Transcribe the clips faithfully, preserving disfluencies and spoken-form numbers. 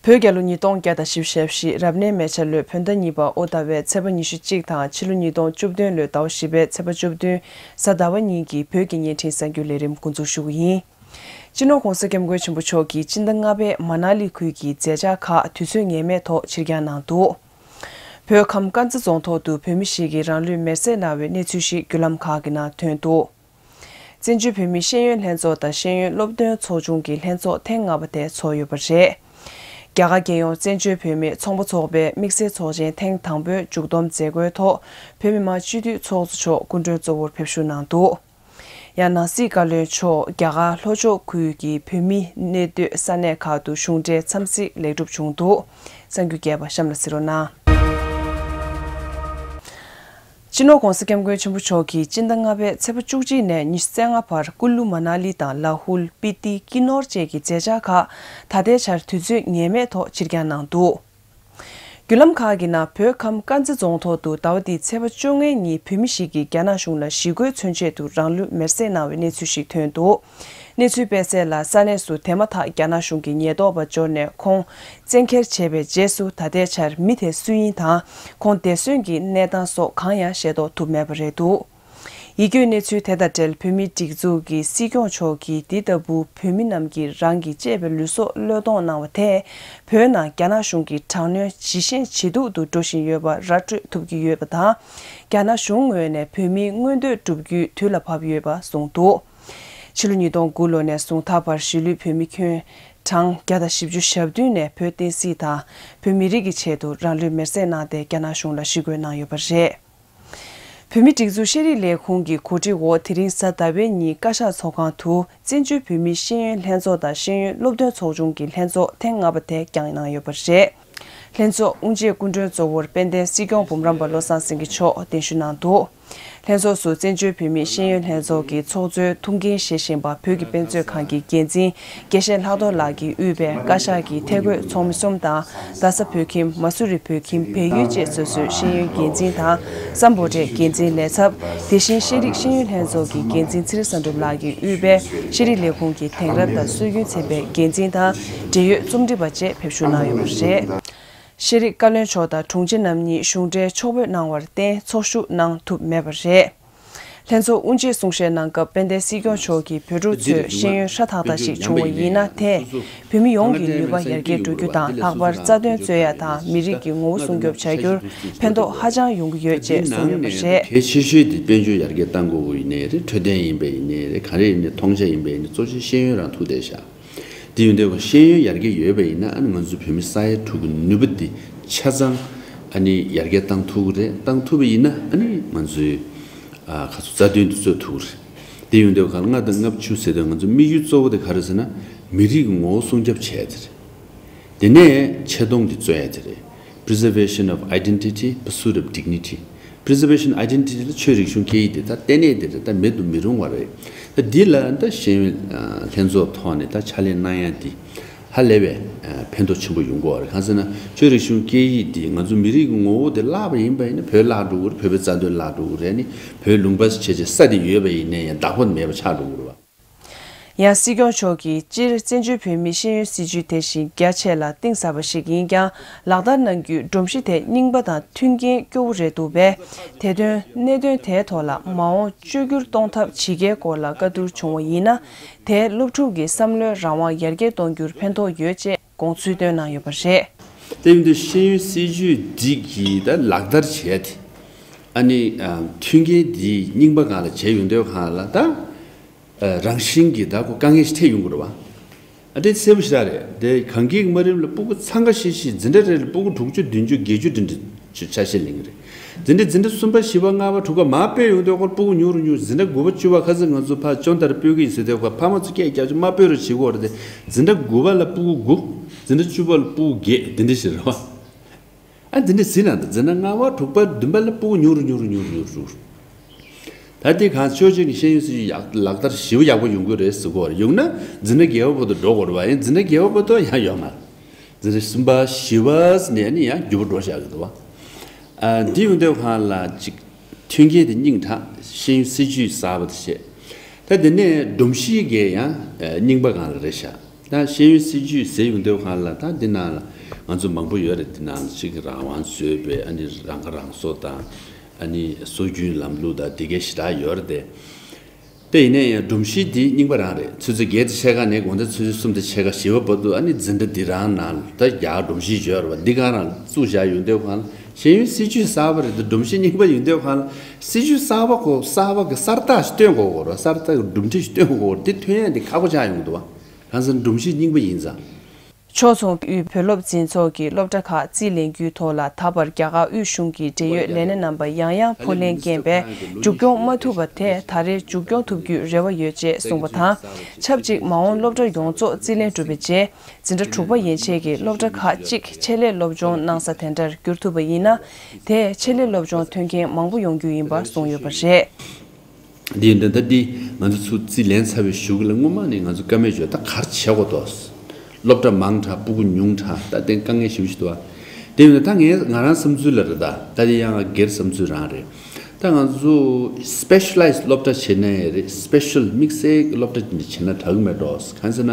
བོད་རྒྱལ་ལོ་ཉིས་སྟོང་བརྒྱ་དང་བཞི་བཅུ་ཞེ་བཞི་རབ་གནས་མེ་བྱ་ལོའི་བོད་ཟླ་གཉིས་པ་ཨོ་ཟླ་བའི་ཚེས་པ་ཉི་ཤུ་གཅིག་དང་ཕྱི་ལོ་ཉིས་སྟོང་བཅུ་བདུན་ལོའི་ཟླ་བ་བཞི་པའི་ཚེས་པ་བཅུ་བདུན་གཟའ་ཟླ་བ་གཉིས་ཀྱི་བོད་ཀྱི་བརྙན་འཕྲིན་གསར་འགྱུར་ལས་རིམ་འགོ་འཛུགས་ཞུ་གི་ཡིན། སྤྱི་ནོར་༧གོང་ས་༧སྐྱབས་མགོན་ཆེན་པོ་མཆོག་གིས་སྤྱི་ཟླ་ལྔ་པའི་མ་ན་ལི་ཁུལ་གྱི་མཛད་འཆར་ཁག་དུས་ཚོད་ངེས་མེད་ཐོག་ཕྱིར་འགྱངས་གནང་འདུག་བོད་ཁམས་དཀར་མཛེས་རྫོང་ཐོག་ཏུ་བོད་མི་ཞིག་གིས་རང་ལུས་མེར་སྲེག་གནང་བའི་གནས་ཚུལ་ཞིག་བརྒྱུད་ལམ་ཁག་གི་ནང་ཐོན་འདུག་བཙན་བྱོལ་བོད་མིའི་ཤེས་ཡོན་ལྷན་ཚོགས་དང་ཤེས་ཡོན་སློབ་སྟོན་ཚོགས་ཆུང་གི་ལྷན་ཚོགས་ཐེངས་ལྔ་པ་དེ་ཚོགས་ཡོད་པ་རེད། རྒྱ་གར་རྒྱལ་ཡོངས་བཙན་བྱོལ་བོད་མིའི་ཚོང་པ་ཚོགས་པའི་དམིགས་བསལ་ཚོགས་ཆེན་ཐེངས་དང་པོའི་མཇུག་བསྡོམས་མཛད་སྒོའི་ཐོག་བོད་མི་མང་སྤྱི་འཐུས་ཚོགས་གཙོ་མཆོག་སྐུ་མགྲོན་གཙོ་བོར་ཕེབས་ཞུགས་གནང་འདུག་ཡང་ནང་སྲིད་བཀའ་བློན་མཆོག་རྒྱ་གར་ལྷོ་ཕྱོགས་ཁུལ་གྱི་བོད་མི་གནས་སྡོད་ས་གནས་ཁག་ཏུ་གཞུང་འབྲེལ་འཚམས་གཟིགས་ལེགས་གྲུབ་བྱུང་འདུག་གསར་འགྱུར་རྒྱས་པ་གཤམ་ལ་གཟིགས་རོགས་གནང་། སྤྱི་ནོར་༧གོང་ས་༧སྐྱབས་མགོན་ཆེན་པོ་མཆོག་གིས་སྤྱི་ཟླ་ལྔ་པའི་ཚེས་པ་བཅུ་གཅིག་ནས་ཉི་ཤུ་རྩ་ལྔ་བར་ཀུ་ལུ་མ་ན་ལི་དང་ལ་ཧུལ་སྤི་ཏི་ཀི་ནོར་བཅས་ཀྱི་མཛད་འཆར་ཁག་ད་ལྟའི་ཆར་དུས་ཚོད་ངེས་མེད་ཐོག་ཕྱིར་འགྱངས་གནང་འདུག་བརྒྱུད་ལམ་ཁག་གི་ནང་བོད་ཁམས་དཀར་མཛེས་རྫོང་ཐོག་ཏུ་ཟླ་བ་འདིའི་ཚེས་པ་བཅོ་ལྔའི་ཉིན་བོད་མི་ཞིག་གིས་རྒྱ་ནག་གཞུང་ལ་ཞི་རྒོལ་མཚོན་ཆེད་དུ་རང་ལུས་མེར་སྲེག་གནང་བའི་གནས་ཚུལ་ཞིག་ཐོན་འདུག་གནས་ཚུལ་སྤེལ་གསལ་ལ། ས་གནས་སུ་དེ་མ་ཐག་རྒྱ་ནག་གཞུང་གི་ཉེན་རྟོག་པ་འབྱོར་ནས་ཁོང་བཙན་འཁྱེར་བྱས་པའི་རྗེས་སུ་ད་ལྟའི་ཆར་མི་དེ་སུ་ཡིན་དང་ཁོང་བདེ་གསོན་གྱི་གནས་སྟངས་སོགས་གང་ཡང་ཤེས་རྟོགས་ཐུབ་མེད་པ་རེད་འདུག་ཡིད་སྐྱོའི་གནས་ཚུལ་དེ་དང་འབྲེལ་བོད་མིའི་སྒྲིག་འཛུགས་ཀྱི་སྲིད་སྐྱོང་མཆོག་གིས་འདི་ལྟ་བུ་བོད་མི་རྣམས་ཀྱིས་རང་གི་གཅེས་པའི་ལུས་སྲོག་བློས་གཏོང་གནང་བ་དེས་བོད་ནང་རྒྱ་ནག་གཞུང་གི་དྲག་གནོན་ཇེ་ཞན་ཇེ་སྡུག་ཏུ་འགྲོ་བཞིན་ཡོད་པ་ར་སྤྲོད་ཐུབ་ཀྱི་ཡོད་པ་དང་། རྒྱ་ནག་གཞུང་ངོས་ནས་བོད་མིའི་མངོན་འདོད་བསྒྲུབ་རྒྱུའི་དུས་ལ་བབ་ཡོད་པ་གསུངས་འདུག་ཕྱི་ལོ་ཉིས་སྟོང་དགུ་ལོ་ནས་བཟུང་ད་བར་གཞིས་ལུས་བོད་མི་ཁྱོན་གྲངས་བརྒྱ་དང་བཞི་བཅུ་ཞེ་བདུན་ནས་བོད་བསྟན་སྲིད་དང་བོད་མི་རིགས་ཀྱི་ཆེད་དུ་རང་ལུས་མེར་སྲེག་གནང་སྟེ་རྒྱ་ནག་གཞུང་ལ་ཞི་རྒོལ་གནང་ཡོད་པ་རེད། བོད་མིའི་སྒྲིག་འཛུགས་ཤེས་རིག་ལས་ཁུངས་ཀྱི་གོ་སྒྲིག་འོག་དེ་རིང་གཟའ་ཟླ་བའི་ཉིན་བཀའ་ཤག་ཚོགས་ཁང་དུ་བཙན་བྱོལ་བོད་མིའི་ཤེས་ཡོན་ལྷན་ཚོགས་དང་ཤེས་ཡོན་སློབ་སྟོན་ཚོགས་ཆུང་གི་ལྷན་ཚོགས་ཐེངས་ལྔ་པ་དེ་བསྐྱངས་གནང་ཡོད་པ་རེད། ལྷན་ཚོགས་དབུ་འབྱེད་སྐུ་མགྲོན་གཙོ་བོར་དཔལ་ལྡན་སྲིད་སྐྱོང་འབུམ་རམས་པ་བློ་བཟང་སེང་གེ་མཆོག་གདན་ཞུ་གནང་འདུག་ལྷན་ཚོགས་སུ་བཙན་བྱོལ་བོད་མིའི་ཤེས་ཡོན་ལྷན་ཚོགས་ཀྱི་ཚོགས་གཙོའི་ཐུགས་འགན་བཞེས་བཞིན་པ་བོད་ཀྱི་དཔེ་མཛོད་ཁང་གི་འགན་འཛིན་དགེ་བཤེས་ལྷག་རྡོར་ལགས་ཀྱིས་དབུས་པའི་བཀའ་ཤག་གི་ཐད་བསྐོས་ཚོགས་མི་གསུམ་དང་རྡ་ས་བོད་ཁྱིམ། མ་སུ་རི་བོད་ཁྱིམ། བལ་ཡུལ་བཅས་སོ་སོའི་ཤེས་ཡོན་འགན་འཛིན་དང་སམ་བྷོ་ཊའི་འགན་འཛིན་ལས་ཚབ། དེ་བཞིན་ཤེས་རིག་ཤེས་ཡོན་ལྷན་ཚོགས་ཀྱི་འགན་འཛིན་ཚེ་རིང་བསམ་གྲུབ་ལགས་ཀྱིས་དབུས་པའི་ཤེས་རིག་ལས་ཁུངས་ཀྱི་དེང་རབས་དང་སྲོལ་རྒྱུན་ཚན་པའི་འགན་འཛིན་དང་འབྲེལ་ཡོད་རྩོམ་སྒྲིག་པ་བཅས་ཕེབས་བཞུགས་གནང་ཡོད་པ་རེད། ཤེས་རིག་བཀའ་བློན་མཆོག་དང་དྲུང་ཆེ་རྣམ་གཉིས་གཞུང་འབྲེལ་ཕྱོགས་ཕེབས་གནང་བར་བརྟེན་ཚོགས་ཞུགས་གནང་ཐུབ་མེད་པ་རེད། ལྷན་ཚོགས་དབུ་འབྱེད་གསུང་བཤད་གནང་སྐབས་དཔལ་ལྡན་སྲིད་སྐྱོང་མཆོག་གིས་བོད་ཕྲུག་ཚོས་ཤེས་ཡོན་ཧྲ་ཐག་ཐག་ཞིག་བྱུང་བ་ཡིན་ན་དེས་བོད་མི་ཡོངས་ཀྱི་ནུས་པ་ཡར་རྒྱས་འགྲོ་རྒྱུ་དང་ལྷག་པར་རྩ་དོན་རྩོད་ཡ་དང་མི་རིགས་ཀྱི་ངོ་བོ་སྲུང་སྐྱོབ་བྱ་རྒྱུར་ཕན་ཐོགས་ཧ་ཅང་ཡོང་གི་ཡོད་ཅེས་གསུངས་ཡོད་པ་རེད། གལ་ཆེ་ཤོས་དེ་དཔལ་འབྱོར་ཡར་རྒྱས་གཏང་དགོས་ཀྱི་ཡིན་ནའི་རེད། འཕྲོད་བསྟེན་ཡིན་པ་ཡིན་ནའི་རེད། ག་རེ་ཡིན་ནའི་མཐོང་ཆ་ཡིན་པ་ཡིན་ནའི་གཙོ་ཆེ་ཤེས་ཡོན་རང་ཐུགས་གཏད་བཞག་དེ་ཡོད་འདོད་ཤེས་ཡོན་ཡར་རྒྱས་ཡོད་པ་ཡིན་ན་ཨ་ནི་ང་ཚོའི་བོད་མི་ས་ཡ་དྲུག་གི་ནུས་པ་འདི་ཆ་ཚང་ཨ་ནི་ཡར་རྒྱས་བཏང་ཐུབ་ཀྱི་རེད། བཏང་ཐུབ་པ་ཡིན་ན་ཨ་ནི་ང་ཚོའི་ཨ་ཁ་སོ་རྩ་དོན་འདི་རྩོད་ཐུབ་ཀྱི་རེད། དེ་ཡོད་འདོད་གང་ལྔ་དང་ལྔ་བཅུ་ཟེར་དུས་ང་ཚོ་དམིགས་ཡུལ་གཙོ་བོ་དེ་ག་རེ་ཟེར་ན་མི་རིགས་ཀྱི་ངོ་བོ་སྲུང་སྐྱོབ་བྱས་དེ་རེད། དེ་ནས་ཆེ་མཐོང་འདི་རྩོད་ཡ་དེ་རེད། Preservation of identity, pursuit of dignity. Preservation identity ལ་ཆོས་རིག་གཞུང་སྐད་ཡིག་དེ་ད་ལྟེ་གནས་དེ་རེད། ད་མེད་དུ་མི་རུང་བ་རེད། ད་འདི་ལ་ད་ཤེས་ཡོན་ལྷན་ཚོགས་ཐོག་ནས་ད་ཕྱག་ལས་གནང་ཡ་འདི་ཧ་ལས་པའི་ཕན་ཐོགས་ཆེན་པོ་ཡོང་གི་ཡོད་རེད། གང་ཟེར་ན་ཆོས་རིག་གཞུང་སྐད་ཡིག་འདི་ང་ཚོ་མི་རིགས་ཀྱི་ངོ་བོ་དེ་བརླག་པ་ཡིན་པ་ཡིན་ན་བོད་བརླག་འགྲོ་གི་རེད། བོད་པའི་རྩ་དོན་བརླག་འགྲོ་གི་རེད། ནི་བོད་ལུང་པ་བྱས་བྱས་ས་དེ་ཡོད་པ་ཡིན་ནའི་ཡང་བདག་པོ་མེད་པ་ཆགས་འགྲོ་གི་རེད་བ། ཡང་སྲིད་སྐྱོང་མཆོག་གིས་སྤྱིར་བཙན་བྱོལ་བོད་མིའི་ཤེས་ཡོན་སྲིད་བྱུས་དེ་བཞིན་རྒྱ་ཆེ་ལ་གཏིང་ཟབ་པ་ཞིག་ཡིན་ཀྱང་ལག་བསྟར་གནང་རྒྱུའི་སྒྲོམ་གཞི་དེ་རྙིང་པ་དང་མཐུན་རྐྱེན་སྐྱོ་བོ་རེད་འདུག་པས། དེ་དོན་གནད་དོན་དེའི་ཐོག་ལ་མ་འོངས་བཅོས་བསྒྱུར་གཏོང་ཐབས་ཇི་དགེའི་སྐོར་ལ་བཀའ་བསྡུར་བྱུང་བ་ཡིན་ན་དེས་སློབ་ཕྲུག་གི་བསམ་བློའི་རང་དབང་ཡར་རྒྱས་གཏོང་རྒྱུར་ཕན་ཐོགས་ཡོད་ཅེས་དགོངས་ཚུལ་བཏོན་གནང་ཡོད་པ་རེད། དེ་ཡིན་དུས་ཤེས་ཡོན་སྲིད་བྱུས་འདི་གི་ད་ལག་བསྟར་བྱས་ཏེ་ཨ་ནི་མཐུན་རྐྱེན་འདི་རྙིང་པ་སྒང་ལ་བྱས་ཡོང་དུས་སྒང་ལ་ད། རང་བཞིན་གྱིས་ད་ཁོ་དཀའ་ངལ་ཞིག་འཕྲད་ཡོང་གི་རེད་བ། ཨ་དེ་གསལ་པོ་ཞེ་དྲག་རེད། དེ་གངས་སྐྱིད་ཀྱི་དམའ་རིམ་ལ་སྤུ་གུ་འཚང་ཁ་ཤིག་ཤིག་འཛིན་གྲྭ་རེ་ལ་སྤུ་གུ་དྲུག་ཅུ་བདུན་ཅུ་བརྒྱད་ཅུ་དེ་འདྲ་ཅིག་ཆ་ཤས་ལེན་གྱི་རེད། འཛིན་གྲྭ་འཛིན་གྲྭ་གསུམ་པ་བཞི་པ་ལྔ་པ་དྲུག་པ་མར་སྤོས་ཡོང་དུས་ཁོ་སྤུ་གུ་ཉུང་རུ་ཉུང་རུ་འཛིན་གྲྭ་དགུ་པ་བཅུ་པ་ཁ་སང་ང་ཚོ་ཕར་ཅོན་ཏར་སྤོས་ཀྱི་ཡིན་ཟེར་དུས་ཁོ་ཕ་མ་ཚོ་སྐད་རྒྱག་ཆུ་མར་སྤོས་རོགས་བྱེད་དགོས་རེད་དེ། འཛིན་གྲྭ་དགུ་པ་ལ་སྤུ་གུ་དགུ། འཛིན་གྲྭ་བཅུ་པ་ལ་སྤུ་གུ་བརྒྱད་དེ་འདྲ་ཞིག་རེད་བ། ཨ་འདི་འདྲ་ཟིན་ན་འདི་འཛིན་གྲྭ་ལྔ་པ་དྲུག་པ་བདུན་པ་ལ་སྤུ་གུ་ཉུང་རུ་ཉུང་རུ་ཉུང་རུ་ཉུང་རུ་ཉུང་རུ། ད་འདི་གང་ཆོས་ཅན་གྱི་ཤེས་ཡོན་སྲིད་བྱུས་ཡག་ལག་བསྟར་ཞེ་པོ་ཡག་པོ་ཡོང་གི་རེད་ཟེར་གོ་རེད། ཡོང་ན་འཛིན་གྲྭ་བརྒྱད་པ་བར་དུ་འགྲོ་དགོས་རེད་བ། ཡང་འཛིན་གྲྭ་བརྒྱད་པ་བར་དུ་ཡང་ཡོད་མ་རེད། འཛིན་གྲྭ་གསུམ་པ་བཞི་པ་ནས་ནི་ཡང་འགྱུར་བ་འགྲོ་བཞག་གི་འདུག་བ། ཨ་འདི་ཡོང་དུས་གང་ལ་ཅིག་མཐུན་རྐྱེན་དེ་རྙིང་དྲགས། ཤེས་ཡོན་སྲིད་བྱུས་གསར་པ་དེ་བྱས། ད་དེ་ནས་སྒྲོམ་གཞི་གས་ཡང་རྙིང་པ་སྒང་ལ་རེད་བཞག་ད་ཤེས་ཡོན་སྲིད་བྱུས་ཟེར་ཡོང་དུས་སྒང་ལ་ད་འདི་ནང་ལ་ང་ཚོ་མང་པོ་ཡོད་རེད། འདི་ནང་ལ་གཅིག་རང་དབང་བཟོས་པའི་ཨ་ནི་རང་ཁ་རང་གསོ་དང་། ཨ་ནི་སྲོལ་རྒྱུན་ལམ་ལུགས་དང་དེ་གའི་ཞེ་དྲག་ཡོད་རེད་དེ། དེ་ཡིན་ན་ཡང་སྒྲོམ་གཞི་འདི་རྙིང་པ་རང་རེད། ཆུ་ཚོད་བརྒྱད་དང་ཕྱེད་ཀ་ནས་དགོང་དག་ཆུ་ཚོད་གསུམ་དང་ཕྱེད་ཀ་བཞི་པ་བར་དུ་ཨ་ནི་འཛིན་གྲྭ་འདི་རང་ནང་ལ་ད་རྒྱ་གར་སྒྲོམ་གཞི་ཡོད་རེད་པ། འདི་གང་རང་བཙུགས་བཞག་ཡོང་དུས་སྒང་ལ་ཤེས་ཡོན་སྲིད་བྱུས་གསར་པ་རེད་དེ། སྒྲོམ་གཞི་རྙིང་པ་ཡིན་དུས་སྒང་ལ་སྲིད་བྱུས་གསར་པ་གོ་གསར་པ་གི་གསར་རྟགས་ཤིག་སྟོན་དགོས་གོ་ར། གསར་རྟགས་ཀྱི་གྲུབ་འབྲས་ཤིག་སྟོན་དགོས་གོ། འདི་ཐོན་ཡ་འདི་ཁག་པོ་ཆགས་ཡོང་གི་འདུག་བ། གང་ཟེར་ན་སྒྲོམ་གཞི་རྙིང་པ་ཡིན་ཙང་། ཕྱོགས་མཚུངས་དབུས་བོད་སློབ་འཛིན་ཚོགས་ཀྱིས་སློབ་གྲྭ་ཁག་རྩིས་ལེན་རྒྱུའི་ཐོག་ལ་ད་བར་རྒྱ་གར་དབུས་གཞུང་གི་འབྲེལ་ཡོད་ལས་སྣེ་རྣམ་པ་ཡང་ཡང་ཕོགས་ལེན་རྐྱེན་པས་མཇུག་སྐྱོང་མ་ཐུབ་པ་དེ་ད་རེས་མཇུག་སྐྱོང་ཐུབ་རྒྱུའི་རེ་བ་ཡོད་ཅེས་གསུངས་པ་དང་། ཆབས་ཅིག་མ་འོངས་སློབ་གྲྭ་ཡོངས་རྫོགས་རྩིས་ལེན་གྲུབ་པའི་རྗེས། འཛིན་གྲྭ་དྲུག་པ་ཡན་ཆད་ཀྱི་སློབ་གྲྭ་ཁག་གཅིག་ཆེད་ལས་སློབ་སྦྱོང་གནང་ས་དེ་འདྲར་འགྱུར་ཐུབ་པ་ཡིན་ན། དེས་ཆེད་ལས་སློབ་སྦྱོང་ཐོན་མཁན་མང་པོ་ཡོང་རྒྱུ་ཡིན་པ་གསུངས་ཡོད་པ་རེད། འདི་ཡིན་ད་ལྟ་འདི་ང་ཚོ་ཚུར་རྩིས་ལེན་ཚར་བའི་གཞུག་ལ་སྔོན་མ་ནས་ང་ཚོ་བཀའ་མོལ་བརྗོད། ད་ག་རེ་བྱེད་དགོས་འདུག་སློབ་གྲྭ་མང་དྲགས། སྤུ་གུ་ཉུང་དྲགས། ད་དེ་དཀའ་ངལ་ཞེ་པོ་ཞིག་འདུག་བ། དེ་ཡིན་ད་ད་ངས་ང་རང་བསམ་ཚུལ་ལ་རེད། ད་ད་དེ་ཡང་སྒེར་བསམ་ཚུལ་རང་རེད། ད་ང་ཚོ་སི་པེ་ཤ་ལའི་ཛི་སློབ་གྲྭ་བྱེད་ན་ཡང་རེད། སི་པེ་ཤལ་དམིགས་བསལ་གྱི་སློབ་གྲྭ་དེ་འདྲ་བྱེད་ན་དྲག་གི་མེད་འགྲོ། གང་ཟེར་ན།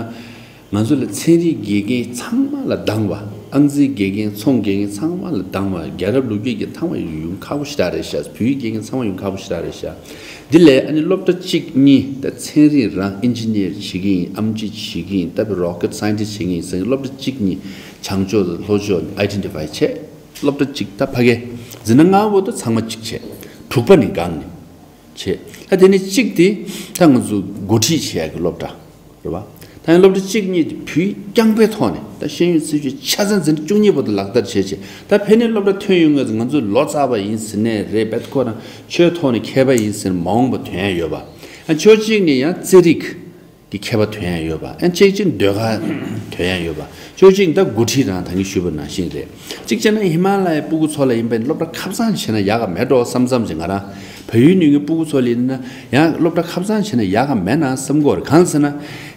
ང་ཚོ་ལ་ཚན་རིག་དགེ་རྒན་ཚང་མ་ལ་སྡང་བ། ཨང་རྩིས་དགེ་རྒན། ཚོང་དགེ་རྒན་ཚང་མ་ལ་སྡང་བ། རྒྱལ་རབས་ལོ་རྒྱུས་ཀྱི་ཚང་མ་ཡོང་ཁག་པོ་ཞེ་དྲག་རེད་ཤག་བོད་ཡིག་དགེ་རྒན་ཚང་མ་ཡོང་ཁག་པོ་ཞེ་དྲག་རེད་ཤག་འདི་ལས་ཨ་ནི་སློབ་གྲྭ་གཅིག་གཉིས་ད་ཚན་རིག་རང་ཨིན་ཇི་ནི་ཡར་བྱེད་ཀྱི་ཡིན། ཨེམ་ཆི་བྱེད་ཀྱི་ཡིན། ད་བོད་རོ་ཀེ་ཊི་སའེན་ཊིསི་བྱེད་ཀྱི་ཡིན་ཟེར་སློབ་གྲྭ་གཅིག་གཉིས་བྱང་ཕྱོགས་དང་ལྷོ་ཕྱོགས་ཨའི་ཌེན་ཊི་ཕའི་བྱས། སློབ་གྲྭ་གཅིག་ད་ཕ་གི་འཛིན་གྲྭ་ལྔ་པོ་ད་ཚང་མ་གཅིག་བྱས། དྲུག་པ་ནས་འགག་ནས་བྱས། ད་དེ་ནས་གཅིག་དེ་ད་ང་ཚོ་འགོ་ཁྲིད་བྱེད་ཡག་གི་སློབ་གྲྭ་རེད་བ། ད་ཡང་སློབ་གྲྭ་གཅིག་གཉིས་དེ་བོད་རྐྱང་པའི་ཐོག་ནས་ད་ཤེས་ཡོན་སྲིད་བྱུས་ཆ་ཚང་འཛིན་གྲྭ་བཅུ་གཉིས་བར་དུ་ལག་བསྟར་བྱས་བྱས། ད་ཕན་ནས་སློབ་གྲྭ་ཐོན་ཡོང་ངེས་ང་ཚོ་ལོ་ཙཱ་བ་ཡིན་ཟེར་ནས་རེད། བེད་ཁོ་རང་ཆོས་ཐོག་ནས་མཁས་པ་ཡིན་ཟེར་མ་འོངས་པ་ཐོན་ཡ་ཡོད་པ། ཨ་ཕྱོགས་གཅིག་ནས་ཡང་རྩེད་རིགས་ཀྱི་མཁས་པ་ཐོན་ཡ་ཡོད་པ། ཨ་གཅིག་གཅིག་ཟློས་གར་ཐོན་ཡ་ཡོད་པ། ཕྱོགས་གཅིག་ད་འགོ་ཁྲིད་རང་ད་གིན་ཞུས་པ་ནང་བཞིན་རེད། གཅིག་བྱས་ན་ཧི་མ་ལ་ཡའི་སྤུ་གུ་ཚོ་ལ་ཡིན་པ་ཡིན་སློབ་གྲྭ་ཁ་སང་བྱས་ན་ཡག་ག་མེད་འགྲོ་བསམ་བསམ་བྱས། ང་རང་བལ་ཡུལ་ནང་གི་སྤུ་གུ་ཚོ་ལ་ཡིན་ན་ཡང་སློབ་གྲྭ་ཁ་སང་བྱས་ན་ཡག་ག་མེད་ན་བསམ་གྱི་ཡོད་རེད། གང་ཟེར་ན།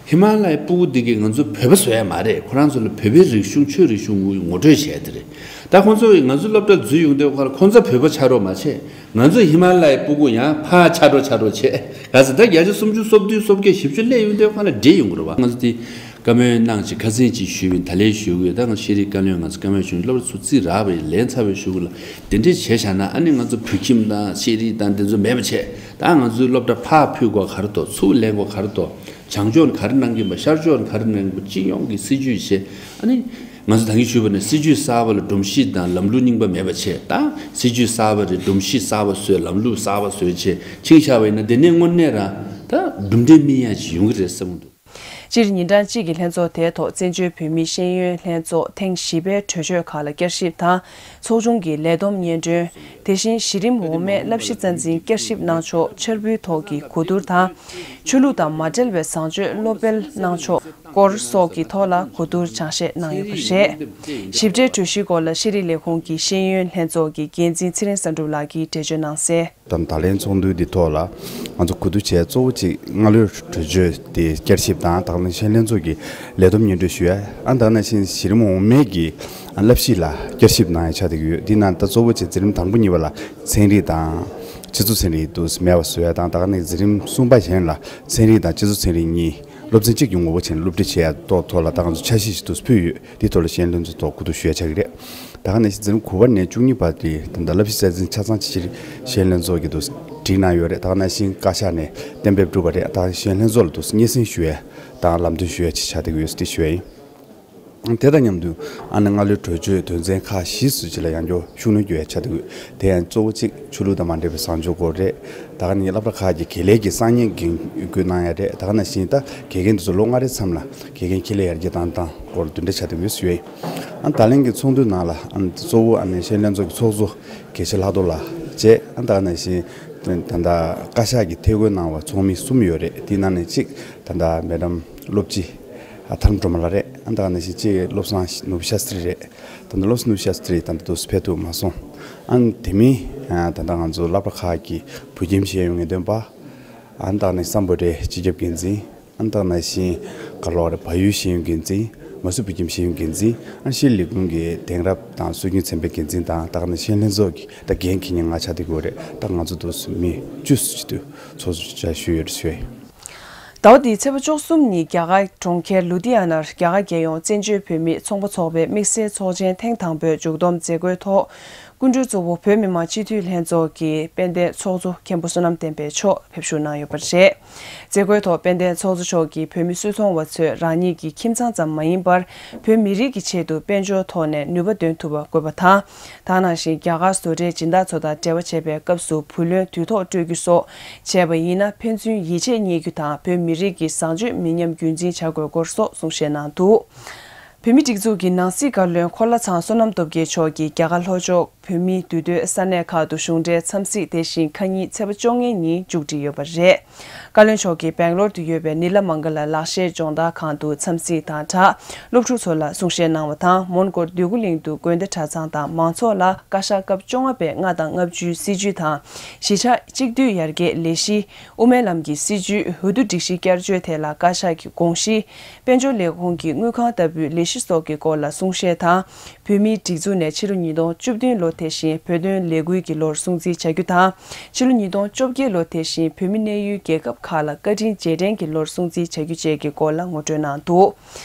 ཧི་མ་ལ་ཡའི་སྤུ་གུ་འདི་གིས་ང་ཚོ་བོད་པ་བཟོ་ཡ་མ་རེད། ཁོ་རང་ཚོ་ལ་བོད་པའི་རིག་གཞུང་ཆོས་རིག་གཞུང་ངོ་སྤྲོད་བྱས་ཏེ་རེད། ད་ཁོང་ཚོ་ང་ཚོ་སློབ་གྲྭ་འཛུལ་ཡོང་དུས་ཁོ་ཁོང་ཚོ་བོད་པ་ཆགས་རོགས་མ་བྱས། ང་ཚོ་ཧི་མ་ལ་ཡའི་སྤུ་གུ་ཡང་ཕར་ཆགས་འགྲོ་ཆགས་འགྲོ་བྱས། ག་ཚོད་ད་བརྒྱ་ཆ་སུམ་ཅུ་སོ་བདུན་སོ་བརྒྱད་བཞི་བཅུ་སླེབས་ཡོང་དུས་ཁོ་ལ་འདྲེས་ཡོང་གི་རེད་བ། ང་ཚོ་དེ་བཀའ་མོལ་གནང་བྱས་ཁ་སང་ཅིག་ཞུས་པ་ཡིན། ད་ལན་ཞུ་གི་ཡོད། ད་ང་ཤེས་རིག་བཀའ་བློན་ང་ཚོ་བཀའ་མོལ་ཞུས། སློབ་གྲྭ་ཚུར་རྩིས་རག་པ་ཡིན། ལེན་ཚར་བའི་གཞུག་ལ་དེ་འདྲས་བྱས་བཞག་ན་ཨ་ནི་ང་ཚོ་བོད་ཁྱིམ་དང་ཤེས་རིག་དང་དེ་ཚོ་མེད་པ་བྱས། ད་ང་ཚོའི་སློབ་གྲྭ་ཕར་ཕུད་དགོས་ག་རེ་འདུག་ཚུར་ལེན་དགོས་ག་རེ་འདུག་བྱང་ཕྱོགས་ནས་ག་རེ་གནང་གི་ཡིན་པ། ཤར་ཕྱོགས་ནས་ག་རེ་གནང་གི་ཡིན་པ། སྤྱི་ཡོངས་ཀྱི་སྲིད་ཇུས་བྱས། ཨ་ནི་ང་ཚོ་ད་གིན་ཞུས་པ་ནས་སྲིད་ཇུས་གསར་པ་ལ་སྒྲོམ་གཞི་དང་ལམ་ལུགས་རྙིང་པ་མེད་པ་བྱས། ད་སྲིད་ཇུས་གསར་པ་རེད། སྒྲོམ་གཞི་གསར་པ་བཟོས། ལམ་ལུགས་གསར་པ་བཟོས་བྱས་ཕྱིན་བཞག་པ་ཡིན་ན་དེ་ནས་དངོས་གནས་རང་ད་གྲུབ་འབྲས་སྨིན་ཡ་ཅིག་ཡོང་གི་རེད་བསམ་གྱི་འདུག་སྤྱིར་ཉིན་གྲངས་གཅིག་གི་ལྷན་ཚོགས་དེའི་ཐོག་བཙན་བྱོལ་བོད་མིའི་ཤེས་ཡོན་ལྷན་ཚོགས་ཐེངས་བཞི་པའི་གྲོས་ཆོད་ཁག་ལ་བསྐྱར་ཞིབ་དང་། ཚོགས་ཆུང་གི་ལས་བསྡོམས་སྙན་སྒྲོན། དེ་བཞིན་གཞི་རིམ་འོག་མའི་བསླབ་གཞི་རྩ་འཛིན་བསྐྱར་ཞིབ་གནང་ཕྱོགས། འཆར་འབུལ་ཐོག་གི་གོ་བསྡུར་དང་། ཆོས་ལུགས་དང་མ་འབྲེལ་བའི་བཟང་སྤྱོད་སློབ་སྤེལ་གནང་ཕྱོགས་སྐོར་སོགས་ཀྱི་ཐོག་ལ་གོ་བསྡུར་སྦྱང་བཤད་གནང་ཡོད་པ་རེད། ཞིབ་ཕྲའི་གྲོས་གཞིའི་སྐོར་ལ་ཤེས་རིག་ལས་ཁུངས་ཀྱི་ཤེས་ཡོན་ལྷན་ཚོགས་ཀྱི་འགན་འཛིན་ཚེ་རིང་བསམ་གྲུབ་ལགས་ཀྱིས་འགྲེལ་བརྗོད་གནང་གསལ། དང་ད་ལན་ཚོགས་འདུ་འདི་ཐོག་ལ་ང་ཚོ་གོ་བསྡུར་བྱས། གཙོ་བོ་གཅིག་སྔ་ལོའི་གྲོས་ཆོད་དེ་བསྐྱར་ཞིབ་དང་། ད་ག་ནང་བཞིན་ཤེས་ཡོན་ལྷན་ཚོགས་ཀྱི་ལས་བསྡོམས་སྙན་སྒྲོན་ཞུ་ཡ། ཨ་ད་ག་ནང་བཞིན་གཞི་རིམ་འོག་མའི་གི་བསླབ་གཞི་ལ་བསྐྱར་ཞིབ་གནང་ཡ་ཆགས་བསྡད་ཀྱི་ཡོད། འདི་ནང་ད་གཙོ་བོ་གཅིག་འཛིན་རིམ་དང་པོ་གཉིས་པ་ལ་ཚན་རིག་དང་སྤྱི་ཚོགས་ཚན་རིག་དུ་མེད་པ་བཟོ་ཡ་དང་། ད་ག་ནང་འཛིན་རིམ་གསུམ་པ་གཞན་ལ་ཚན་རིག་དང་སྤྱི་ཚོགས་ཚན་རིག་གཉིས་སློབ་ཚན་གཅིག་གི་ངོ་བོ་བྱས་ནས་སློབ་ཁྲིད་བྱེད་ཡ་ཐོག་ཐོག་ལ་ད་ང་ཚོ་འཆར་གཞི་ཞིག་ཏུ་ཕུལ་ཡོད། འདི་ཐོག་ལ་ཤེས་ཡོན་ལྷན་ཚོགས་ཐོག་གོ་བསྡུར་ཞུ་ཡ་ཆགས་ཀྱི་རེད། ད་ག་ནང་བཞིན་འཛིན་རིམ་དགུ་པ་ནས་བཅུ་གཉིས་བར་དེ་ད་ལྟ་བསླབ་གཞི་རྩ་འཛིན་ཆ་ཚང་ཅིག་ཤེས་ཡོན་ལྷན་ཚོགས་ཀྱི་དུ་སྒྲིག་གནང་ཡོད་རེད། ད་ག་ནང་བཞིན་བཀའ་ཤག་ནས་གཏན་འབེབས་གྲུབ་པ་རེད། ད་ཤེས་ཡོན་ལྷན་ཚོགས་ལ་དུ་སྙན་སེང་ཞུ་ཡ་དང་ལམ་སྟོན་ཞུ་ཡ་ཅིག་ཆགས་བསྡད་ཀྱི་ཡོད་ཟེར་དེ་ཞུ་ཡ་ཡིན། དེ་དང་མཉམ་དུ་ཨ་ནི་སྔ་ལོའི་གྲོས་ཆོད་དོན་ཚན་ཁག་བཞི་ཙམ་ཅིག་ལ་ཡང་བསྐྱར་ཤུགས་སྣོན་རྒྱག་ཡ་ཆགས་འདུག་དེ་ཡང་གཙོ་བོ་གཅིག་ཆོས་ལུགས་དང་མ་འབྲེལ་བའི་བཟང་སྤྱོད་སྐོར་རེད། ད་ག་ནས་སློབ་གྲྭ་ཁག་གི་དགེ་ལས་ཀྱི་གསར་རྙིང་འགན་བགོས་གནང་ཡ་རེད། ད་ག་ནང་བཞིན་ད་དགེ་རྒན་དེ་ཚོ་ལོ་ལྔ་རེའི་མཚམས་ལ་དགེ་རྒན་ཁྱད་ལས་ཡར་རྒྱས་བཏང་སྟངས་སྐོར་བདུན་ཕྲག་ཆ་དེ་ངོས་སུ་ཡོད། ཨ་ད་ལན་གྱི་ཚོགས་འདུའི་ནང་ལ་ཨ་གཙོ་བོ་ཨ་ནི་ཤེས་ཡོན་ལྷན་ཚོགས་ཀྱི་ཚོགས་གཙོ་དགེ་བཤེས་ལྷག་རྡོར་ལགས་བཅས། ཨ་ད་ག་ནང་བཞིན་ད་ལྟ་བཀའ་ཤག་གིས་ཐད་བསྐོས་གནང་བ་ཚོགས་མི་གསུམ་ཡོད་རེད། དེའི་ནང་ནས་གཅིག་ད་ལྟ་མེ་ཌམ་སློབ་སྤྱི་ཨ་ཐར་སྒྲོལ་མ་ལགས་རེད། ཨ་ད་ག་ནང་བཞིན་གཅིག་བློ་བཟང་ནོར་བུ་ཤཱསྟྲི་རེད། ད་ལྟ་བློ་བཟང་ནོར་བུ་ཤཱསྟྲི་ད་ལྟ་དུ་ཕེབས་ཐུབ་མ་སོང་། ཨ་དེ་མིན་ད་ལྟ་ང་ཚོ་སློབ་གྲྭ་ཁག་གི་བོད་ཁྱིམ་ཤེས་ཡོན་ངེས་སྟོན་པ། ཨ་ད་ག་ནང་བསམ་བྷོ་ཊའི་སྤྱི་ཁྱབ་འགན་འཛིན། ཨ་ད་ག་ནང་བཞིན་ག་ལོག་རེད། བལ་ཡུལ་ཤེས་ཡོན་འགན་འཛིན། མ་སུ་བོད་ཁྱིམ་ཤེས་ཡོན་འགན་འཛིན། ཨ་ཤེས་ལས་ཁུངས་ཀྱི་དེང་རབས་དང་སྲོལ་རྒྱུན་ཚན་པའི་འགན་འཛིན་དང་། ད་ག་ནང་ཤེས་ཡོན་ལྷན་ཚོགས་ཀྱི་ད་འགན་འཁྱེར་མཁན་ལྔ་ཆ་དེ་དགོས་རེད། ད་ང་ཚོ་དུ་མི་བཅུ་ཙམ་ཅིག་ཏུ་ཚོགས་གཙོ་བཅར་ཞུས་ཡོད་རེད་ཞུ་ཡ་ཡིན། ཟླ་བ་འདིའི་ཚེས་པ་བཅུ་གསུམ་ཉིན་རྒྱ་གར་གྲོང་ཁྱེར་ལུ་དྷི་ཡ་ནར་རྒྱ་གར་རྒྱལ་ཡོངས་བཙན་བྱོལ་བོད་མིའི་ཚོང་པ་ཚོགས་པའི་དམིགས་བསལ་ཚོགས་ཆེན་ཐེངས་དང་པོའི་མཇུག་བསྡོམས་མཛད་སྒོའི་ཐོག་སྐུ་མགྲོན་གཙོ་བོ་བོད་མི་མང་སྤྱི་འཐུས་ལྷན་ཚོགས་ཀྱི་དཔལ་ལྡན་ཚོགས་གཙོ་མཁན་པོ་བསོད་ནམས་བསྟན་འཕེལ་མཆོག་ཕེབས་ཞུགས་གནང་ཡོད་པ་རེད། མཛད་སྒོའི་ཐོག་དཔལ་ལྡན་ཚོགས་གཙོ་མཆོག་གིས་བོད་མི་སུད་ཚོང་བ་ཚོས་རང་ཉིད་ཀྱི་ཁྱིམ་ཚང་ཙམ་མ་ཡིན་པར། བོད་མི་རིགས་ཀྱི་ཆེད་དུ་དཔལ་འབྱོར་ཐོག་ནས་ནུས་པ་འདོན་ཐུབ་པ་དགོས་པ་དང་། ད་ག་ནང་བཞིན་རྒྱ་གར་བཟོ་གྲྭའི་སྦྱིན་བདག་ཚོ་དང་འབྲེལ་བ་བྱེད་པའི་སྐབས་སུ་བུ་ལོན་དུས་ཐོག་སྤྲོད་རྒྱུ་སོགས་བྱས་པ་ཡིན་ན། ཕན་ཚུན་ཡིད་ཆེས་རྙེད་རྒྱུ་དང་། བོད་མི་རིགས་ཀྱི་བཟང་སྤྱོད་མི་ཉམས་རྒྱུན་འཛིན་བྱ་དགོས་སྐོར་སོགས་གསུང་བཤད་གནང་འདུག་བོད་མིའི་སྒྲིག་འཛུགས་ཀྱི་ནང་སྲིད་བཀའ་བློན་འཁོར་ལྷ་ཚང་བསོད་ནམས་སྟོབས་རྒྱལ་མཆོག་གིས་རྒྱ་གར་ལྷོ་ཕྱོགས་བོད་མིའི་འདུས་སྡོད་ས་གནས་ཁག་ཏུ་གཞུང་འབྲེལ་འཚམས་གཟིགས་དེ་བཞིན་ཁ་ཉིན་ཚེས་པ་བཅོ་ལྔའི་ཉིན་མཇུག་སྒྲིལ་ཡོད་པ་རེད། བཀའ་བློན་མཆོག་གིས་སྦེང་ལོར་དུ་ཡོད་པའི་ནི་ལ་མང་ག་ལ་ལག་ཤེས་སྦྱོང་བརྡར་ཁང་དུ་འཚམས་གཟིགས་དང་སྦྲགས། སློབ་ཕྲུག་ཚོ་ལ་གསུང་བཤད་གནང་བ་དང་། མོན་གྷོ་འདོད་རྒུ་གླིང་དུ་དགོན་སྡེ་གྲྭ་ཚང་དང་མང་ཚོགས་ལ་བཀའ་ཤག་སྐབས་བཅོ་ལྔ་པའི་ལྔ་དང་ལྔ་བཅུའི་སྲིད་བྱུས་དང་། གཞིས་ཆགས་གཅིག་སྡུད་ཡར་རྒྱས་ལས་གཞི། དབུ་མའི་ལམ་གྱི་སྲིད་བྱུས། འོས་བསྡུ་སྒྲིག་གཞི་བསྐྱར་བཅོས་ཐད་ལ་བཀའ་ཤག་གི་དགོངས་གཞི། དཔལ་འབྱོར་ལས་ཁུངས་ཀྱི་དངུལ་ཁང་ལྟ་བུའི་ལས་གཞི་སོགས་ཀྱི་སྐོར་ལ་གསུང་བཤད་དང་། བོད་མིའི་སྒྲིག་འཛུགས་ནས་ཕྱི་ལོ་ཉིས་སྟོང་བཅུ་བདུན་ལོ་དེ་བཞིན་བོད་དོན་ལས་འགུལ་གྱི་ལོར་སྲུང་བརྩི་བྱ་རྒྱུ་དང་། ཕྱི་ལོ་ཉིས་སྟོང་བཅོ་བརྒྱད་ལོ་དེ་བཞིན་བོད་མི་གནས་ཡུལ་རྒྱལ་ཁབ་ཁག་ལ་བཀའ་དྲིན་རྗེས་དྲན་གྱི་ལོར་སྲུང་བརྩི་བྱ་རྒྱུ་བཅས་ཀྱི་སྐོར་ལ་ངོ་སྤྲོད་གནང་འདུག་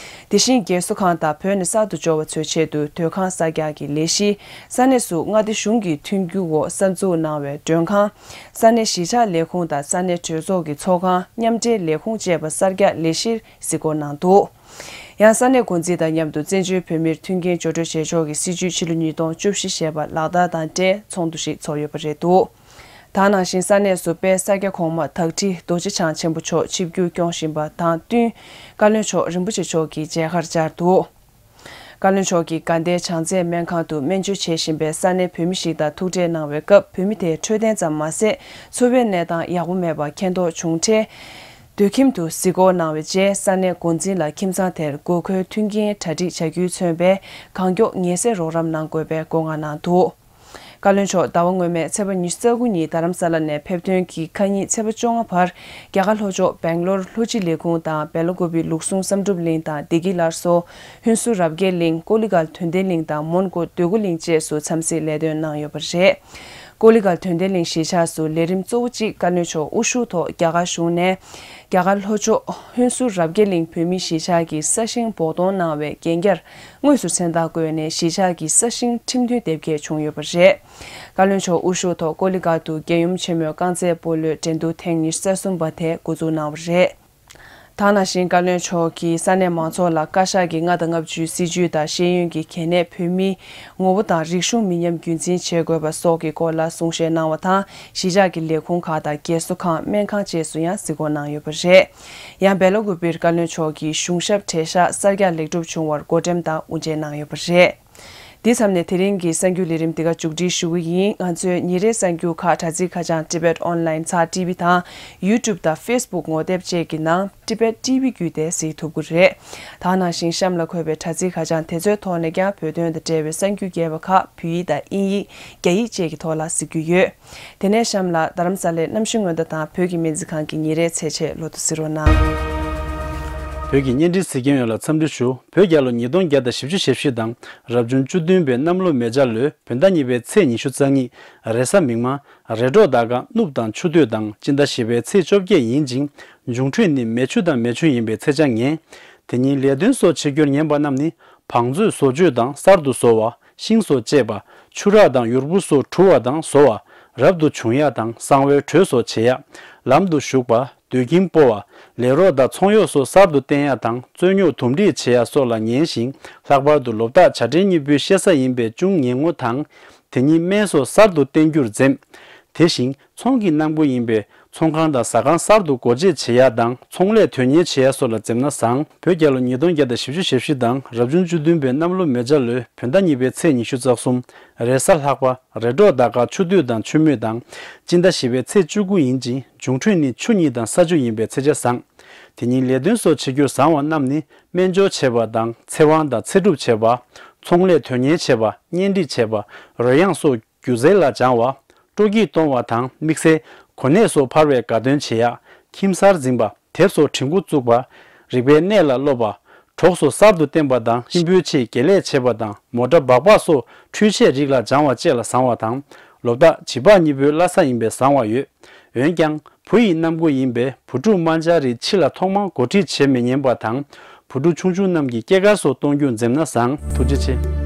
དེ་བཞིན་རྒས་གསོ་ཁང་དང་བོད་ནས་གསར་དུ་འབྱོར་བ་ཚོའི་ཆེད་དུ་སྡོད་ཁང་གསར་རྒྱག་གི་ལས་གཞི། ས་གནས་སུ་མངའ་སྡེ་གཞུང་གི་མཐུན་འགྱུར་འོག་གསར་འཛུགས་གནང་བའི་མགྲོན་ཁང་། ས་གནས་གཞིས་ཆགས་ལས་ཁུངས་དང་ས་གནས་གྲོས་ཚོགས་ཀྱི་ཚོགས་ཁང་། མཉམ་འབྲེལ་ལས་ཁུངས་བཅས་པ་གསར་རྒྱག་ལས་གཞིར་གཟིགས་སྐོར་གནང་འདུག་ཡང་ས་གནས་འགོ་འཛིན་དང་མཉམ་དུ་བཙན་བྱོལ་བོད་མིར་མཐུན་རྐྱེན་སྦྱོར་སྤྲོད་བྱེད་ཕྱོགས་ཀྱི་སྲིད་བྱུས་ཕྱི་ལོ་ཉིས་སྟོང་བཅུ་བཞི་ཞེས་པ་ལག་བསྟར་དང་འབྲེལ་ཚོགས་འདུ་ཞིག་ཚོགས་ཡོད་པ་རེད་འདུག་ད་ག་ནང་བཞིན་ས་གནས་སུ་དཔལ་ས་སྐྱ་གོང་མ་བདག་ཁྲི་རྡོ་རྗེ་འཆང་ཆེན་པོ་མཆོག་ཆིབས་བསྒྱུར་སྐྱོང་བཞིན་པ་དང་བསྟུན། བཀའ་བློན་མཆོག་རིན་པོ་ཆེ་མཆོག་གི་མཇལ་ཁར་བཅར་འདུག་བཀའ་བློན་མཆོག་གིས་དགའ་ལྡན་བྱང་རྩེ་སྨན་ཁང་དུ་སྨན་བཅོས་བྱེད་བཞིན་པའི་ས་གནས་བོད་མི་ཞིག་དང་ཐུག་འཕྲད་གནང་བའི་སྐབས། བོད་མི་དེའི་འཕྲོད་བསྟེན་ཙམ་མ་ཟད། འཚོ་བའི་གནས་སྟངས་ཡག་པོ་མེད་པ་མཁྱེན་རྟོགས་བྱུང་འཕྲལ། སྡོད་ཁྱིམ་དུ་གཟིགས་སྐོར་གནང་བའི་རྗེས། ས་གནས་འགོ་འཛིན་ལ་ཁྱིམ་ཚང་དེར་དགོས་མཁོའི་མཐུན་རྐྱེན་གྲ་སྒྲིག་བྱ་རྒྱུས་མཚོན་པའི་གང་མགྱོགས་ངལ་སེལ་རོགས་རམ་གནང་དགོས་པའི་བཀའ་མོལ་གནང་འདུག་བཀའ་བློན་མཆོག་ཟླ་བ་སྔོན་མའི་ཚེས་པ་ཉི་ཤུ་རྩ་དགུ་ཉིན་རྡ་རམ་ས་ལ་ནས་ཕེབས་ཐོན་གྱིས་ཁ་ཉིན་ཚེས་པ་བཅོ་ལྔ་བར་རྒྱ་གར་ལྷོ་ཕྱོགས་སྦེང་ལོར་ལྷོ་སྤྱི་ལས་ཁུངས་དང་སྦེ་ལ་ཀུ་པེ་ལུགས་ཟུང་བསམ་གྲུབ་གླིང་དང་བདེ་སྐྱིད་སླར་གསོ། ཧུན་སུར་རབ་རྒྱས་གླིང་ཀོ་ལི་གྷལ་དོན་ལྡན་གླིང་དང་མོན་གྷོ་འདོད་རྒུ་གླིང་བཅས་སུ་འཚམས་གཟིགས་ལས་དོན་གནང་ཡོད་པ་རེད། ཀོ་ལི་གྷལ་དོན་ལྡན་གླིང་གཞིས་ཆགས་སུ་ལས་རིམ་གཙོ་བོ་གཅིག་བཀའ་བློན་མཆོག་དབུ་བཞུགས་ཐོག་རྒྱ་གར་གཞུང་ནས་རྒྱ་གར་ལྷོ་ཕྱོགས་ཧུན་སུར་རབ་རྒྱས་གླིང་བོད་མིའི་གཞིས་ཆགས་ཀྱི་ས་ཞིང་བོགས་གཏོང་གནང་བའི་འགན་འཁྱེར་དངོས་སུ་མཚན་རྟགས་བཀོད་ནས་གཞིས་ཆགས་ཀྱི་ས་ཞིང་ཁྲིམས་མཐུན་དེབ་སྐྱེལ་བྱུང་ཡོད་པ་རེད། བཀའ་བློན་མཆོག་དབུ་བཞུགས་ཐོག་ཀོ་ལི་གྷལ་དུ་རྒྱལ་ཡུམ་ཆེན་མོའི་རྐང་རྩེད་སྤོ་ལོའི་འགྲན་བསྡུར་ཐེངས་ཉི་ཤུ་རྩ་གསུམ་པ་དེ་འགོ་འཛུགས་གནང་བ་རེད། ད་ག་ནང་བཞིན་བཀའ་བློན་མཆོག་གིས་ས་གནས་མང་ཚོགས་ལ་བཀའ་ཤག་གི་ལྔ་དང་ལྔ་བཅུའི་སྲིད་བྱུས་དང་ཤེས་ཡོན་གྱི་གལ་གནད། བོད་མིའི་ངོ་བོ་དང་རིག་གཞུང་མི་ཉམས་རྒྱུན་འཛིན་བྱེད་དགོས་པ་སོགས་ཀྱི་སྐོར་ལ་གསུང་བཤད་གནང་བ་དང་། གཞིས་ཆགས་ཀྱི་ལས་ཁུངས་ཁག་དང་རྒས་གསོ་ཁང་། སྨན་ཁང་བཅས་སུ་ཡང་གཟིགས་སྐོར་གནང་ཡོད་པ་རེད། ཡང་སྦེ་ལ་ཀུ་པེར་བཀའ་བློན་མཆོག་གིས་གཞུང་ཞབས་གྲལ་བཤགས་གསར་རྒྱག་ལེགས་གྲུབ་བྱུང་བར་བགོ་འགྲེམས་དང་དབུ་འབྱེད་གནང་ཡོད་པ་རེད། འདི་མཚམས་ནས་དེ་རིང་གི་གསར་འགྱུར་ལས་རིམ་འདི་ག་མཇུག་སྒྲིལ་ཞུ་གི་ཡིན། ང་ཚོའི་ཉིན་རེའི་གསར་འགྱུར་ཁག་དྲ་ཚིགས་ཁ་བྱང་Tibet Online ཚགས་ཊི་བི་དང་YouTube དང་Facebook ངོ་དེབ་བཅས་ཀྱི་ནང་Tibet T V བརྒྱུད་དེ་གཟིགས་ཐུབ་ཀྱི་རེད། ད་ག་ནང་བཞིན་གཤམ་ལ་འཁོད་པའི་དྲ་ཚིགས་ཁ་བྱང་དེ་ཚོའི་ཐོག་ནས་ཀྱང་བོད་དོན་དང་འབྲེལ་བའི་གསར་འགྱུར་རྒྱས་པ་ཁག་བོད་ཡིག་དང་དབྱིན་ཡིག་རྒྱ་ཡིག་བཅས་ཀྱི་ཐོག་ལ་གཟིགས་རྒྱུ་ཡོད། དེ་ནས་གཤམ་ལ་རྡ་རམ་ས་ལའི་གནམ་གཤིས་སྔོན་བརྡ་དང་བོད་ཀྱི་སྨན་རྩིས་ཁང་གི་ཉིན་རེའི་ཚེས་ཆད་ལོ་ཐོ་གཟིགས་རོགས་གནང་། བོད་ཀྱི་བརྙན་འཕྲིན་གཟིགས་མཁན་ཡོངས་ལ་འཚམས་འདྲི་ཞུ། བོད་རྒྱལ་ལོ་ཉིས་སྟོང་བརྒྱ་དང་བཞི་བཅུ་ཞེ་བཞི་དང་རབ་བྱུང་བཅུ་བདུན་པའི་གནམ་ལོ་མེ་བྱ་ལོའི་བོད་ཟླ་གཉིས་པའི་ཚེས་ཉི་ཤུ་རྩ་གཉིས། རེས་གཟའ་མིག་དམར། རེས་འགྲོགས་ཟླ་སྐར་སྣུབས་དང་ཆུ་སྟོད་དང་། སྤྱི་ཟླ་བཞི་པའི་ཚེས་བཅོ་བརྒྱད་ཡིན་ཅིང་། འབྱུང་འཕྲོད་ནི་མེ་ཆུ་དང་མེ་ཆུན་ཡིན་པའི་ཚེས་ཆ་ངན། དེ་ཉིན་ལས་དོན་སོགས་བྱེད་རྒྱུར་ཉན་པ་རྣམས་ནི། བང་མཛོད་བཟོ་བཅོས་དང་གསར་དུ་བཟོ་བ། ཤིང་སོགས་བཅད་པ། ཆུ་རགས་དང་ཡུར་བུ་སོགས་བྲུ་བ་དང་བཟོ་བ། རབ་ཏུ་བྱུང་ཡ་དང་གསང་བའི་གྲོས་སོགས་བྱེད་ཡ། ལམ་དུ་ཞུགས་པ། སྡོད་ཁྱིམ་སྤོ་བ། ལས་རོགས་དང་ཚོང་གཡོག་སོགས་གསར་དུ་བསྟེན་ཡ་དང་རྩོད་རྙོག་དུམ་སྒྲིག་བྱེད་ཡ་སོགས་ལ་ཉན་ཞིང་། ལྷག་པར་དུ་ལོ་རྟགས་བྱ་སྤྲེལ་གཉིས་པོའི་བཤད་ས་ཡིན་པས་ཅུང་ཉན་ངོ་དང་། དེ་ཉིན་སྨན་སོགས་གསར་དུ་བསྟེན་རྒྱུར་འཛེམ། དེ་བཞིན་ཚོང་གི་གནང་སྒོ་ཡིན་པས་ཚོང་ཁང་དང་ཟ་ཁང་གསར་དུ་སྒོ་འབྱེད་བྱེད་ཡ་དང་ཚོང་ལས་དོན་གཉེར་བྱེད་ཡ་སོགས་ལ་འཛེམ་ན་བཟང་། བོད་རྒྱལ་ལོ་ཉིས་སྟོང་བརྒྱ་དང་བཞི་བཅུ་ཞེ་བཞི་དང་རབ་བྱུང་བཅུ་བདུན་པའི་གནམ་ལོ་མེ་བྱ་ལོའི་བོད་ཟླ་གཉིས་པའི་ཚེས་ཉི་ཤུ་རྩ་གསུམ། རེས་གཟའ་ལྷག་པ། རེས་འགྲོགས་ཟླ་སྐར་ཆུ་སྟོད་དང་ཆུ་སྨད་དང་། སྤྱི་ཟླ་བཞི་པའི་ཚེས་བཅུ་དགུ་ཡིན་ཅིང་། འབྱུང་འཕྲོད་ནི་ཆུ་གཉིས་དང་ས་ཆུ་ཡིན་པས་ཚེས་ཆ་བཟང་། དེ་ཉིན་ལས་དོན་སོགས་བྱེད་རྒྱུར་བཟང་བ་རྣམས་ནི། སྨན་སྦྱོར་བྱེད་པ་དང་ཚེ་དབང་དང་ཚེ་སྒྲུབ་བྱེད་པ། ཚོང་ལས་དོན་གཉེར་བྱེད་པ། གཉེན་སྒྲིག་བྱེད་པ། རོལ་དབྱངས་སོགས་སྒྱུ་རྩལ་ལ་སྦྱང་བ། སྤྲོ་སྐྱིད་གཏོང་བ་དང་དམིགས་བསལ་གོ་གནས་སོགས་འཕར་བའི་དགའ་སྟོན་བྱེད་ཡ། ཁྱིམ་གསར་འཛིན་པ། དེབ་སོགས་བྲིས་འགོ་བཙུགས་པ། རིག་པའི་གནས་ལ་སློབ་པ། གྲོགས་སོགས་གསར་དུ་བསྟེན་པ་དང་གཤིན་པོའི་ཆེད་དགེ་ལས་བྱེད་པ་དང་མོ་ཊ་སྦག་སྦག་སོགས་འཕྲུལ་ཆས་རིགས་ལ་སྦྱང་བ་བཅས་ལ་བཟང་བ་དང་། ལོ་རྟགས་བྱི་པགས་གཉིས་པོའི་བླ་གཟའ་ཡིན་པས་བཟང་བ་ཡོད། འོན་ཀྱང་ བུ་ཡི་གནམ་སྒོ་ཡིན་པས། བུ་ཕྲུག་དམར་འབྱར་རིགས་ཕྱི་ལ་ཐོག་མར་འགོ་ཁྲིད་བྱེད་མི་ཉན་པ་དང་། བུ་ཕྲུག་ཆུང་ཆུང་རྣམས་ཀྱི་སྐྱེས་སྐར་སོགས་གཏོང་རྒྱུ་འཛེམ་ན་བཟང་། ཐུགས་རྗེ་ཆེ།